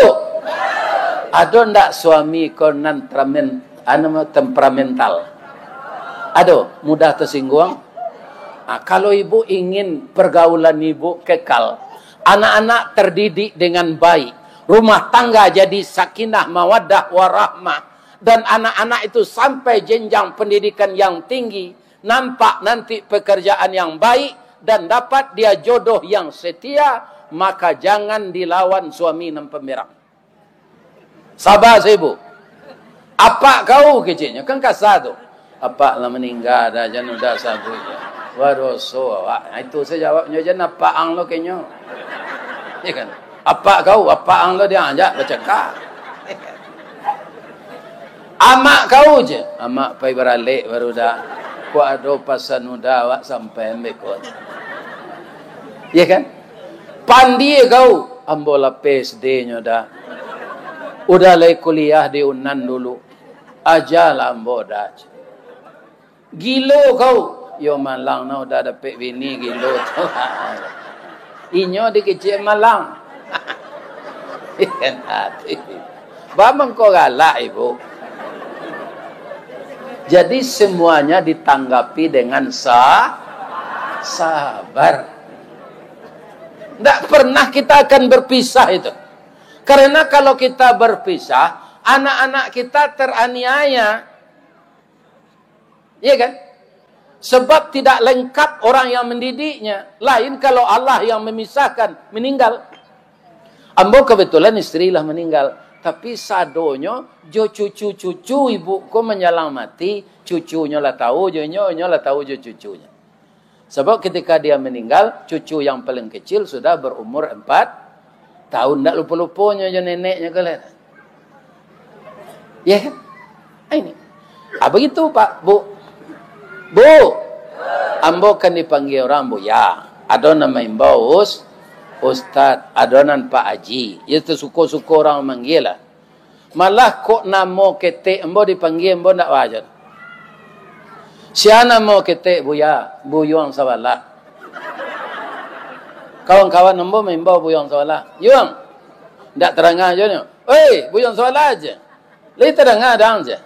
ado ndak suami ko nan tramen-, anu, temperamental? Ado, mudah tersinggung? Ah, kalau ibu ingin pergaulan ibu kekal, anak-anak terdidik dengan baik, rumah tangga jadi sakinah, mawaddah, warahmah, dan anak-anak itu sampai jenjang pendidikan yang tinggi, nampak nanti pekerjaan yang baik, dan dapat dia jodoh yang setia, maka jangan dilawan suami nan pemberang. Saba se, Bu. Apak kau, keceknyo, kan kasa tu. Apak lah maningga dah, jan udah sabuik je. Badoso awak. Nah, itu se jawabnyo, jan apak ang lo kenyo. Ya kan? Apak kau, apak ang lo diajak bacakak. Amak kau je. Amak pai baralek baru dah. Kok ado pasan udah awak sampai ambek kau. Ya kan? Pandie kau, ambo lah P S D nyo dah. Udah lai kuliah di Unan dulu. Ajalah ambo dah. Gilo kau. Yo malang nah udah dapek bini gilo tu. Inyo dikecek malang. Ikan hati. Bamangko galak ibu. Jadi semuanya ditanggapi dengan sa-, sabar. Ndak pernah kita akan berpisah itu. Karena kalau kita berpisah, anak-anak kita teraniaya. Iya kan? Sebab tidak lengkap orang yang mendidiknya. Lain kalau Allah yang memisahkan, meninggal. Ambo kebetulan istri lah meninggal. Tapi sadonyo jo cucu-cucu ibu ko manjalang mati, cucunyo lah tahu jo inyo, inyo lah tahu jo cucunyo. Sebab ketika dia meninggal, cucu yang paling kecil sudah berumur empat tahun. Ndak lupo-luponyo jo neneknyo ko lah. Ya kan? Ah, ini. Ah, begitu, Pak, Bu. Bu, ambo kan dipanggil orang Buya. Ado nan maimbau us-, Ustad, ado nan Pak Haji. Ya, tersuko-suko orang memanggil lah. Malah kok namo ketek ambo dipanggil, ambo ndak wajar. Sia namo ketek, Buya? Buyuang Sabalah. Kawan-kawan ambo maimbau Buyuang Sawalah. "Yung, ndak tadanga jo nyo." "Oi, Buyuang Sawalah aja. Lai tadanga dang aja."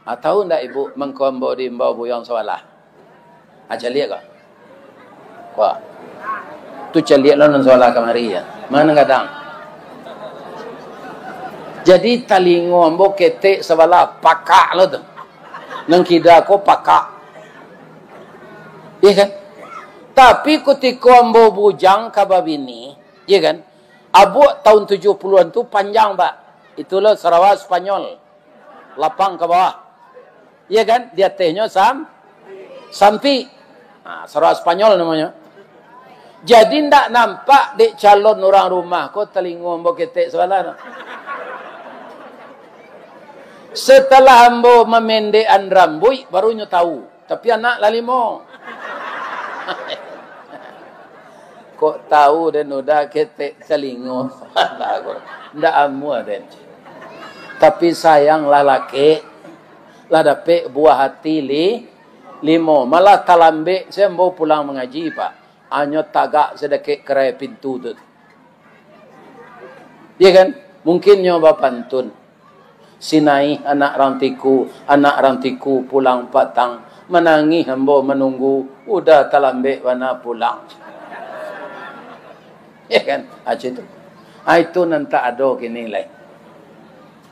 "Ah, tahu ndak ibu, mangko ambo diimbau Buyuang Sawalah?" "Ah, caliak ko." Wah. Tu caliak lo nan Sawalah kamari ya. Mana gadang? Jadi talingo ambo ketek sabalah pakak lo tu. Nan kida ko pakak. Iya kan? Tapi kutiko ambo bujang ka babini, iya kan? Abuak tahun tujuh puluhan tu panjang, Pak. Itulah sarawa Spanyol. Lapang ka bawah. Iya kan? Di atasnyo sam-, sampik. Nah, sarawa Spanyol namonyo. Jadi ndak nampak dek calon urang rumah ko talingo ambo ketek sabalah tu. Setelah ambo mamendekan rambuik, baru nyo tahu. Tapi anak lah limo. Kok tahu den udah ketek talingo. Ndak amuah den. Tapi sayanglah laki, lah dapek buah hati li-, limo. Malah talambek se ambo pulang mangaji, Pak. Hanyo tagak sadakek karai pintu tu. Iya kan? Mungkin nyo bapantun. "Si Naih anak rang Tiku, anak rang Tiku pulang patang. Manangih ambo manunggu, udah talambek bana pulang." Iya kan? Ah, cak itu. Ah, itu nan tak ado kini lai.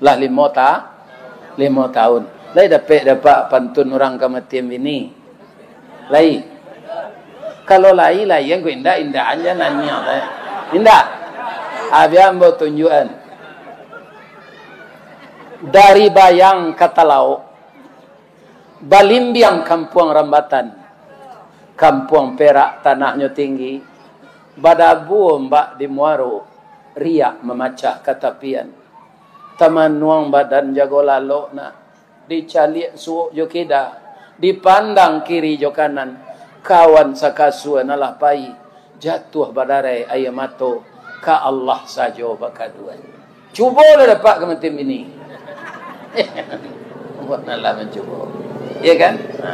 Lah limo ta-, limo tahun. Lai dapek-dapek pantun urang kamatian bini? Lai. Kalau lai, lai, yang ko indak, indak aja nanya, lai. Indak. Abian ambo tunjuakan. Dari Bayang ka Talaok, balimbiang kampuang rambatan. Kampuang Perak tanahnyo tinggi, badabu ombak di muaro, riak mamacah ka tapian. Tamanuang badan jago lalok nak, dicaliak suok jo kida, dipandang kiri jo kanan, kawan sakasua nan lah pai, jatuah badarai aia mato, ka Allah sajo bakaduan. Cubo lah dapek kamatian bini. Buat nan lah mancubo. Iya kan? Ha.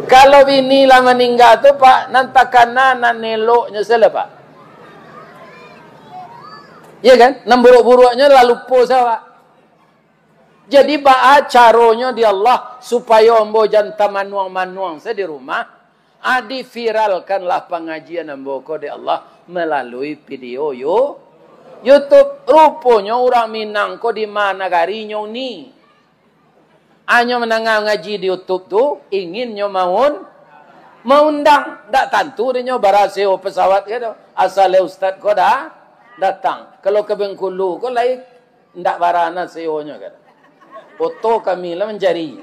Kalau bini lah maningga tu, Pak, nan takana, nan eloknyo salah, Pak. Iya kan? Nan buruak-buruaknyo lah lupo sajo, Pak. Jadi, baa caronyo di Allah supayo ambo jan tamanuang-manuang sajo di rumah? Ah, diviralkanlah pangajian ambo ko dek Allah malalui video Yu-, YouTube. Ruponyo urang Minang ko di ma nagarinyo ni. Hanyo mandanga ngaji di YouTube tu, inginnyo maun-, maundang. Ndak tantu dek nyo bara sewo pesawat ka tu. Asal ustaz ko da-, datang. Kalau ka Bengkulu ko lai ndak bara na sewonyo kan. Foto kami lah mancari.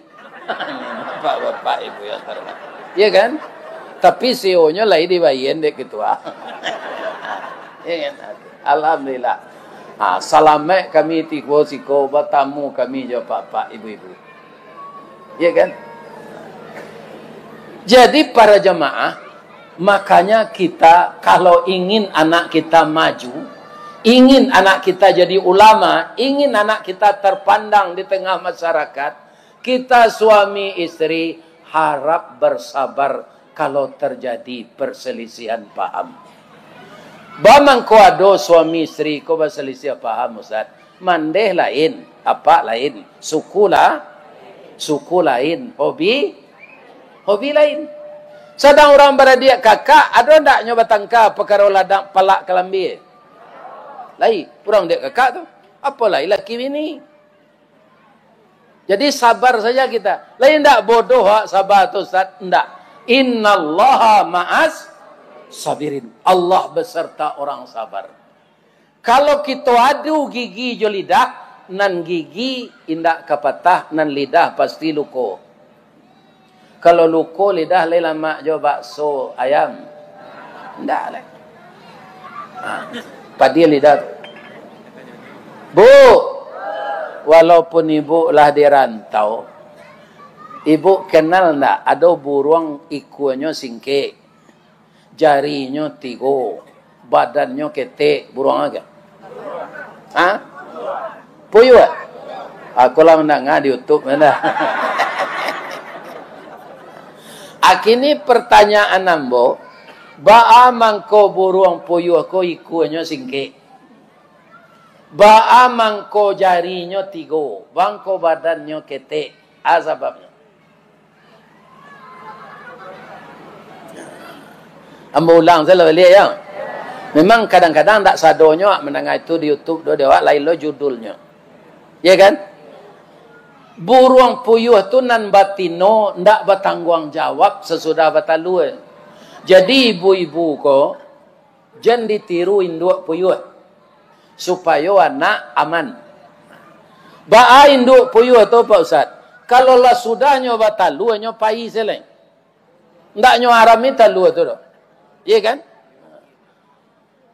Bapak-bapak, ibu yang terhormat. Iya kan? Tapi sewonyo lai dibayar dek ketua. Iya kan? Alhamdulillah. Ha, salamaik kami tibo siko batamu kami jo bapak-bapak, ibu-ibu. Iya kan? Jadi para jamaah, makanya kita kalau ingin anak kita maju, ingin anak kita jadi ulama, ingin anak kita terpandang di tengah masyarakat, kita suami istri harap bersabar kalau terjadi perselisihan paham. Bamangko ado suami istri ko basalisiah paham, Ustaz. Mandeh lain, apak lain, suku la-, suku lain, hobi, hobi lain. Sadang urang baradiak kakak, ado ndak nyo batangka pakaro ladang palak kalambia? Lai, urang diak kakak tu. Apo lai laki bini? Jadi sabar saja kita. Lai ndak bodoh awak sabar tu, Ustaz? Ndak. Innallaha ma'as sabirin. Allah beserta orang sabar. Kalau kito adu gigi jo lidah, nan gigi indak ka patah, nan lidah pasti luko. Kalau luko lidah lai lamak jo bakso ayam? Indak lai. Ha, padiah lidah tu. Bu, walaupun ibu lah di rantau, ibu kenal ndak ado buruang ikuanyo singkek? Jarinyo tigo, badannyo ketek, buruang apo? Ha? Puyuah? Aku lah mandanga di YouTube, mana? Akini pertanyaan ambo, Baa mangko buruang puyuah ko ikuanyo singkek? Baa mangko jarinyo tigo? Baa mangko badannyo ketek? A sababnyo. Ambo ulang salah baliak, ya. Memang kadang-kadang ndak sadonyo awak mandanga itu di YouTube do, di awak lain lo judulnyo. Ya kan? Buruang puyuah tu nan batino ndak batangguang jawab sasudah batalua. Jadi ibu-ibu ko, jan ditiru induak puyuah, supayo anak aman. Baa induak puyuah tu, Pak Ustaz? Kalau lah sudahnyo batalua, nyo pai se lai. Ndak nyo arami talua tu doh. Iya kan?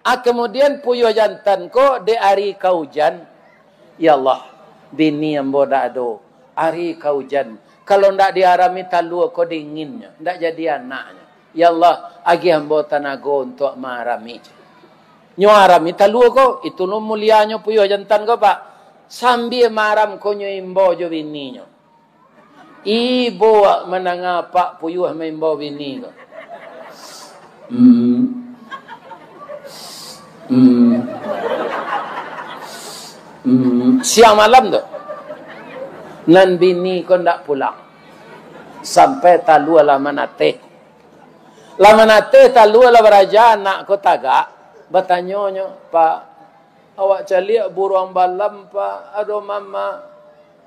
Ah, kemudian puyuah jantan ko dek ari ka ujan, "Ya Allah, bini ambo ndak ado, ari ka ujan. Kalau ndak diarami talua ko dinginnyo, ndak jadi anaknyo. Ya Allah, agiah ambo tanago untuak maarami." Nyo arami talua ko, itu lo mulianyo puyuah jantan ko, Pak. Sambia maaram ko nyo imbau jo bininyo. Ibo awak mandanga apak puyuah maimbau bini ko. Hmm. Hmm. Hmm. Siang malam tu. Nan bini ko ndak pulang. Sampai talua lah manateh. Lah manateh talua lah baraja, anak ko tagak. Batanyo nyo, "Pak, awak caliak buruang balam, Pak. Aduh, mama.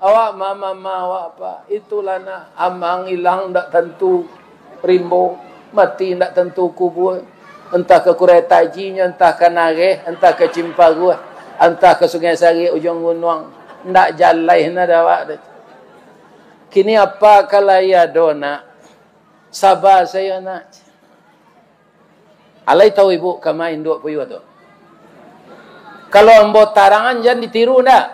Awak, mama, mama awak, Pak. Itulah nak, amang ilang ndak tantu rimbo, mati ndak tantu kubua. Entah ka Kurai Tajinyo, entah ka Nareh, entah ka Cimparuah, entah ka Sungai Sarik Ujuang Gunuang. Ndak jaleh nah dek awak tu. Kini apa ka lai ado, nak? Saba sajo, nak." Alai tahu ibu kama induak puyuah tu? Kalau ambo tarangan, jan ditiru ndak.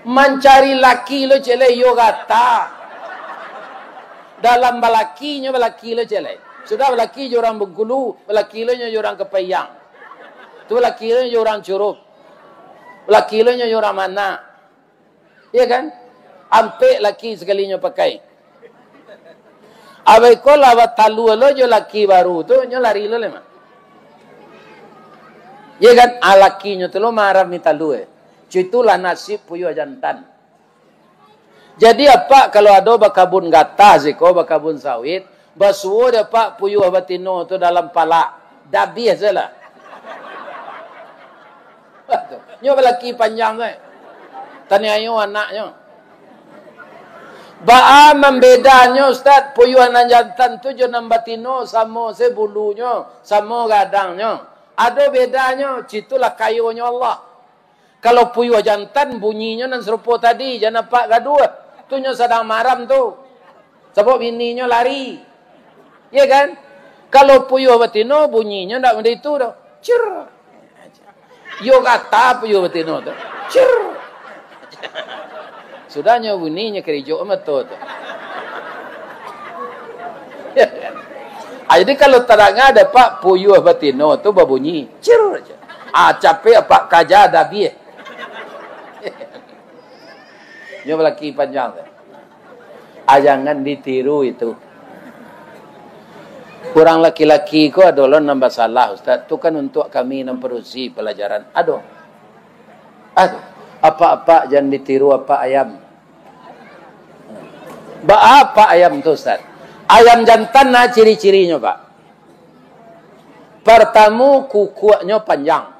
Mancari laki lo ciek lai, iyo gata. Dalam balakinyo, balaki lo ciek lai. Sudah balaki jo urang Bengkulu, balaki lo nyo jo urang Kepaihang. Tu balaki lo nyo jo urang Curup. Balaki lo nyo jo urang Manak. Iya kan? Ampek laki sakalinyo pakai. Abih ko lah batalua lo jo laki baru tu, nyo lari lo lai mah. Iya kan? Ah, lakinyo tu lo maarami talua. Cuitulah nasib puyuah jantan. Jadi, apak kalau ado bakabun gatah siko, bakabun sawit, basuo dek apak puyuah batino tu dalam palak, dabiah se lah. Nyo balaki panjang tu, eh. Taniayo anaknyo. Baa mambedanyo, Ustaz, puyuah nan jantan tu jo nan batino, samo se bulunyo, samo gadangnyo? Ado bedanyo, citulah kayonyo Allah. Kalau puyuah jantan, bunyinyo nan sarupo tadi, jan apak gaduah. Tu nyo sadang maram tu. Sabab bininyo lari. Iya kan? Kalau puyuah batino, bunyinyo ndak model itu doh. Cir. Iyo gata puyuah batino tu. Cir. Sudahnyo bunyinyo karijok mato tu. Ah, jadi kalau tadanga dek apak puyuah batino tu babunyi, cir. Ah, capek apak kaja dabiah. Nyo balaki panjang tu. Ah, jangan ditiru itu. Urang laki-laki ko ado lo nan basalah, Ustaz. Tu kan untuak kami nan padusi palajaran. Ado. Ado. Apak-apak jan ditiru apak ayam. Baa apak ayam tu, Ustaz? Ayam jantan nah ciri-cirinyo, Pak. Partamo, kukuaknyo panjang.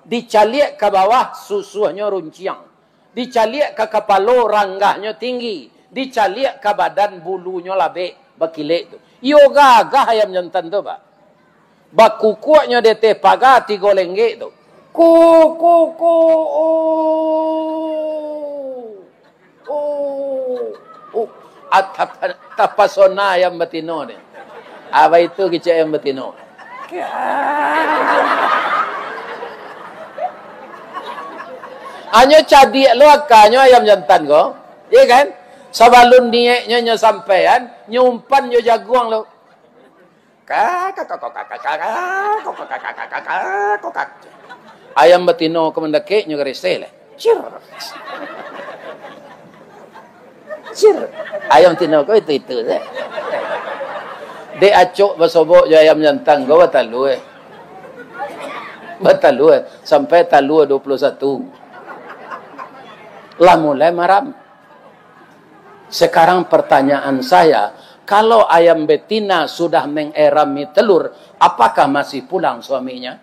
Dicaliak ka bawah, susuahnyo runciang. Dicaliak ka kapalo, ranggahnyo tinggi. Dicaliak ka badan, bulunyo labek, bakilek tu. Iyo gagah ayam jantan tu, Pak. Bakukuaknyo di ateh paga tigo lenggek tu. Ku, ku, ku, oh. Oh, oh. Ah, tapa-, tapasona ayam batino ni. Apa itu kicek ayam batino? Hanyo cadiak lo akanyo ayam jantan ko, iya kan? Sabalun niaiknyo nyo sampaian, nyo umpan jo jaguang lo. Kak, kak, kak, kak, kak, kak, kak, kak, kak, kak, kak, kak, kak. Ayam batino ko mandakek, nyo gareseh lah. Cir. Cir. Ayam tino ko itu-itu se. Dek acok basobok jo ayam jantan ko batalua. Batalua. Sampai talua dua puluh satu. Lah mulai maram. Sekarang pertanyaan saya, kalau ayam betina sudah mengerami telur, apakah masih pulang suaminya?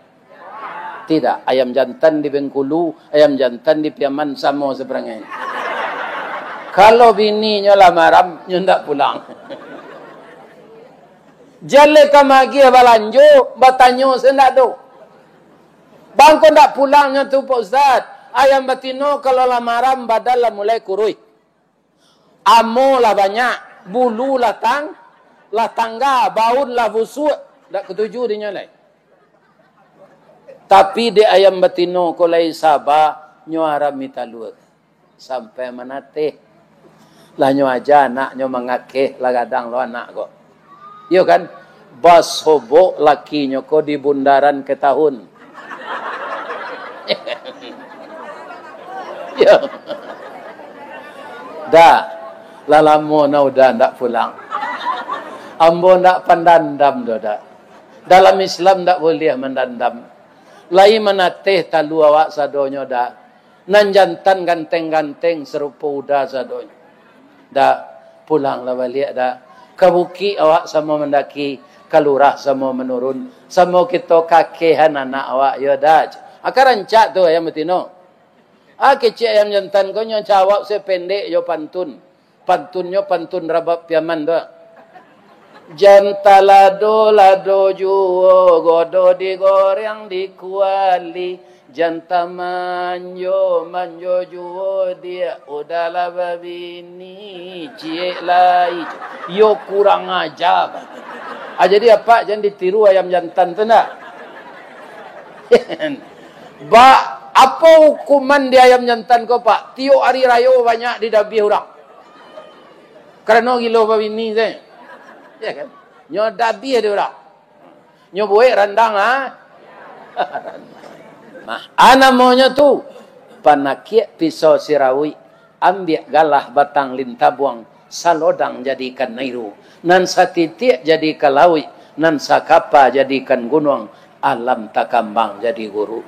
Tidak. Ayam jantan di Bengkulu, ayam jantan di Piaman samo saparangai. Kalau bininyo lah maram, nyo ndak pulang. Jaleh ka magiah balanjo, batanyo se ndak ado. Bangko ndak pulangnyo tu, Pak Ustaz? Ayam batino kalau lah maram, badan lah mulai kuruih. Amo lah banyak, bulu lah tang-, lah tangga, baun lah busuak, dak katuju dinyo lai. Tapi dek ayam batino ko lai saba, nyo arami talua. Sampai manateh. Lah nyo aja anaknyo mangakeh, lah gadang lo anak ko. Iyo kan? Basobok lakinyo ko di bundaran Ketahun. Iyo. Dak, lah lamo na Uda ndak pulang. Ambo ndak pandandam doh, dak. Dalam Islam ndak buliah mandandam. Lai manateh talua awak sadonyo, dak. Nan jantan ganteng-ganteng sarupo Uda sadonyo. Dak, pulanglah baliak, dak. Ka bukik awak samo mandaki, ka lurah samo manurun, samo kito kakehan anak awak, yo dak. Aka rancak tu ayam batino. Ah, kecek ayam jantan ko nyo jawab se pendek jo pantun. Pantunnyo pantun rabab Piaman tu. Jan talado-lado juo, godo digoreng di kuali. Jan tamanjo-manjo juo, diak, Uda lah babini, ciek lai. Yo kurang aja. Ah, jadi apak jan ditiru ayam jantan tu ndak? Bak, apo hukuman di ayam jantan ko, Pak? Tiok ari rayo banyak didabiah urang. Karano gilo babini se. Ya kan? Nyo dabiah di urang. Nyo buek randang, ha? Nah, a namonyo tu, panakiak pisau sirawik, ambiak galah batang lintabuang, salodang jadikan nairu, nan satitiak jadikan lauik, nan sakapa jadikan gunuang, alam takambang jadi guru.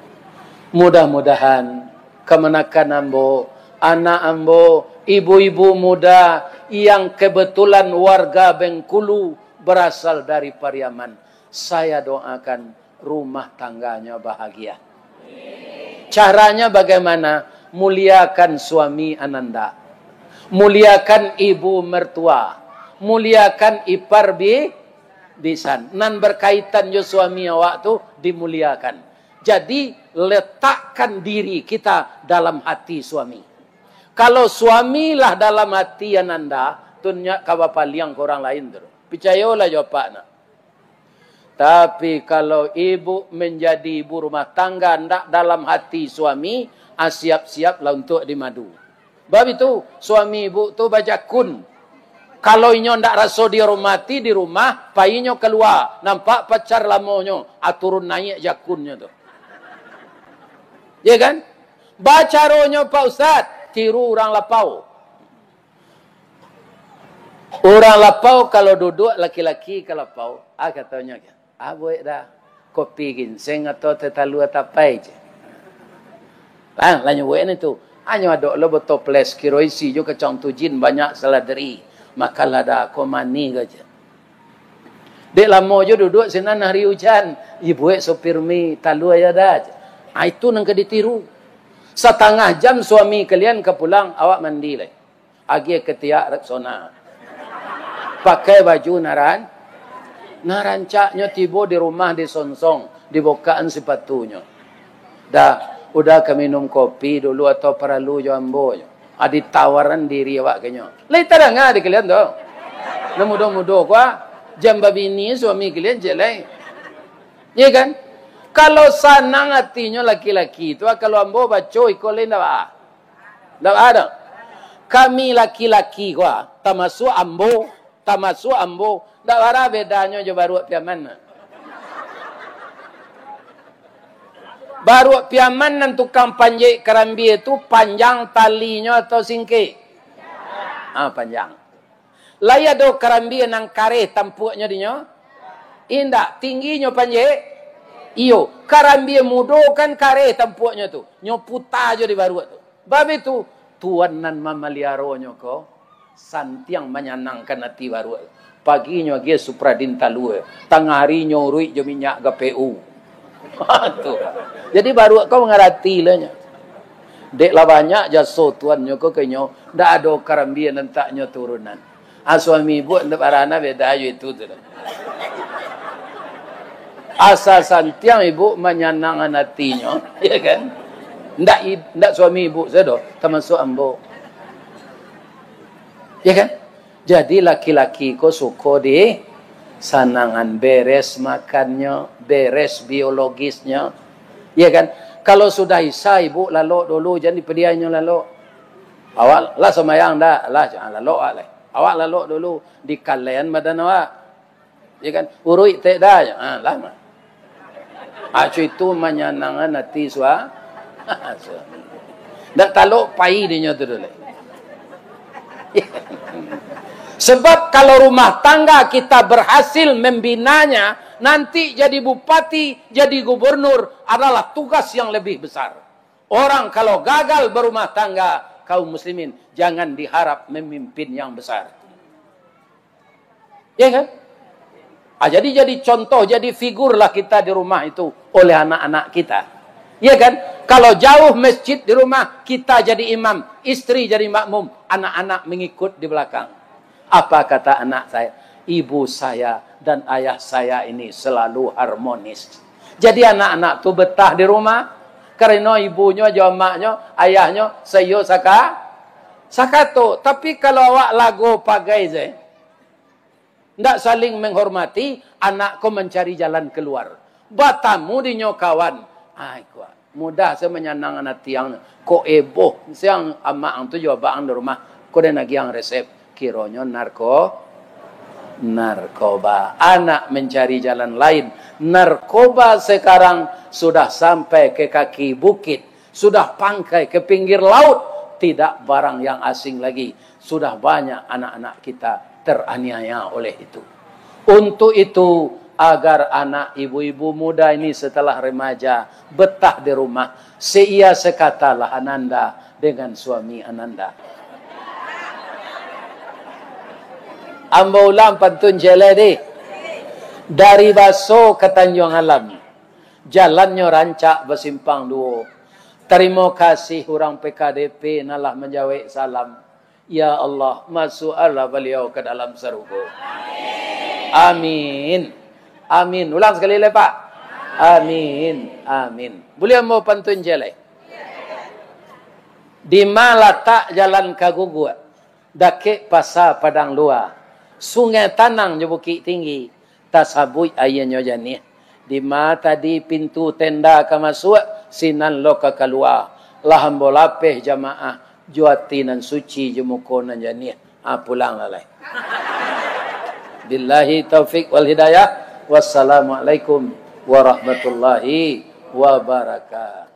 Mudah-mudahan kamanakan ambo, anak ambo, ibu-ibu muda yang kebetulan warga Bengkulu berasal dari Pariaman, saya doakan rumah tangganyo bahagia. Caranya bagaimana? Muliakan suami ananda. Muliakan ibu mertua. Muliakan ipar bi-, bisan. Nan berkaitan jo suami awak tu dimuliakan. Jadi, letakkan diri kita dalam hati suami. Kalau suami lah dalam hati ananda, tu ndak ka bapaliang ka urang lain tu. Picayolah jo apak nak. Tapi kalau ibu menjadi ibu rumah tangga ndak dalam hati suami, ah, siap-siaplah untuk dimadu. Bab itu, suami ibu tu bajakun. Kalau inyo ndak raso dihormati di rumah, painyo kalua, nampak pacar lamonyo, ah, turun naiak jakunnyo tu. Ya kan? Bacaronyo, Pak Ustaz, tiru urang lapau. Urang lapau kalau duduak, laki-laki ka lapau, ah, katonyo, "Ah, buek dah, kopi ginseng atau teh talua tapai je." Bang, lah nyo buek ni tu. Hanyo adok lo botoples, kiro isi jo kacang tujin, banyak seledri. Makanlah dah, ko manih ko je. Dek lamo jo duduak sinan hari ujan, ibuek sopir mi talua ya dah je. Ah, itu nan ka ditiru. Satangah jam suami kalian ka pulang, awak mandi lai. Agiah katiak Rexona. Pakai baju naran-, narancaknyo tibo di rumah disongsong, dibokaan sipatunyo. "Dah, Uda ka minum kopi dulu atau paralu jo ambo?" Ah, ditawaran diri awak ka inyo. Lai tadanga di kalian tu? Nan mudo-mudo ko, ah, jan babini suami kalian ciek lai. Iya kan? Kalau sanang atinyo laki-laki tu, ah, kalau ambo baco iko lai ndak ba-, ndak ba-, ado. Kami laki-laki ko, ah, tamasuak ambo, tamasuak ambo, ndak bara bedanyo jo baruak Piaman. Baruak Piaman nan tukang panjaik karambia tu panjang talinyo atau singkek? Ah, panjang. Lai ado karambia nan kareh tampuaknyo dinyo? Indak, tingginyo panjek. Iyo, karambia mudo kan kareh tampuaknyo tu. Nyo puta jo di baruak tu. Bab itu, Tuan nan mamaliaronyo ko, santiang manyanangkan ati baruak. Paginyo agiah Supradin talua, tangah arinyo uruik jo minyak G P U. Tu. Jadi baruak ko mangarati lah nyo. Dek lah banyak jaso tuannyo ko ka inyo, ndak ado karambia nan tak nyo turunan. Ah, suami ibuk ndak barana beda jo itu tu lah. Asa santiang ibuk manyanangkan atinyo, ya kan? Ndak i-, ndak suami ibuk sajo, tamasuak ambo. Ya kan? Jadi laki-laki ko suko di sanangan, beres makannyo, beres biologisnyo. Ya kan? Kalau sudah Isya, ibuk lalok dulu, jan dipadiainyo lalok. Awak lah sambayang dah, lah, ah, lalok awak lai. Awak lalok dulu, dikalean badan awak. Ya kan? Uruik tek dah, ha, lah mah. Acu itu manyanangkan ati sua-, suami. Ndak talok pai dinyo tu dulu. Sebab kalau rumah tangga kita berhasil membinanya, nanti jadi bupati, jadi gubernur adalah tugas yang lebih besar. Orang kalau gagal berumah tangga, kaum muslimin, jangan diharap memimpin yang besar. Ya kan? Ah, jadi, jadi contoh, jadi figurlah kita di rumah itu oleh anak-anak kita. Ya kan? Kalau jauh masjid di rumah, kita jadi imam, istri jadi makmum, anak-anak mengikut di belakang. Apa kata anak saya? "Ibu saya dan ayah saya ini selalu harmonis." Jadi anak-anak tu betah di rumah, karena ibunyo jo amaknyo, ayahnyo, saiyo saka-, sakato. Tapi kalau awak lago pagai se, ndak saling menghormati, anak ko mancari jalan keluar. Batamu dinyo kawan. Ai, kuak. Mudah se manyanangkan ati ang. Kok eboh, siang amak ang tu jo abak ang di rumah. Ko den agiah ang resep. Kironyo narko-, narkoba. Anak mencari jalan lain. Narkoba sekarang sudah sampai ke kaki bukit. Sudah pangkai ke pinggir laut, tidak barang yang asing lagi. Sudah banyak anak-anak kita teraniaya oleh itu. Untuk itu, agar anak ibu-ibu muda ini setelah remaja betah di rumah, seia sekatalah Ananda dengan suami Ananda. Ambo ulang pantun ciek lai deh. Dari Baso ka Tanjuang Alam, jalannyo rancak basimpang duo. Tarimo kasih urang P K D P nan lah manjawek salam. Ya Allah, masuakkanlah baliau ka dalam sarugo. Amin. Amin. Ulang sakali lai, Pak. Amin. Amin. Buliah ambo pantun ciek lai? Dima latak jalan ka Guguak, dakek Pasa Padang Lua, Sungai Tanang jo Bukik Tinggi, tasabuik aianyo janiah. Dima tadi pintu tenda ka masuak, sinan lo ka kalua. Lah ambo lapeh jamaah, jo ati nan suci, jo muko nan janiah. Ah, pulang lah lai. Billahi taufik wal hidayah. Wassalamualaikum warahmatullahi wabarakatuh.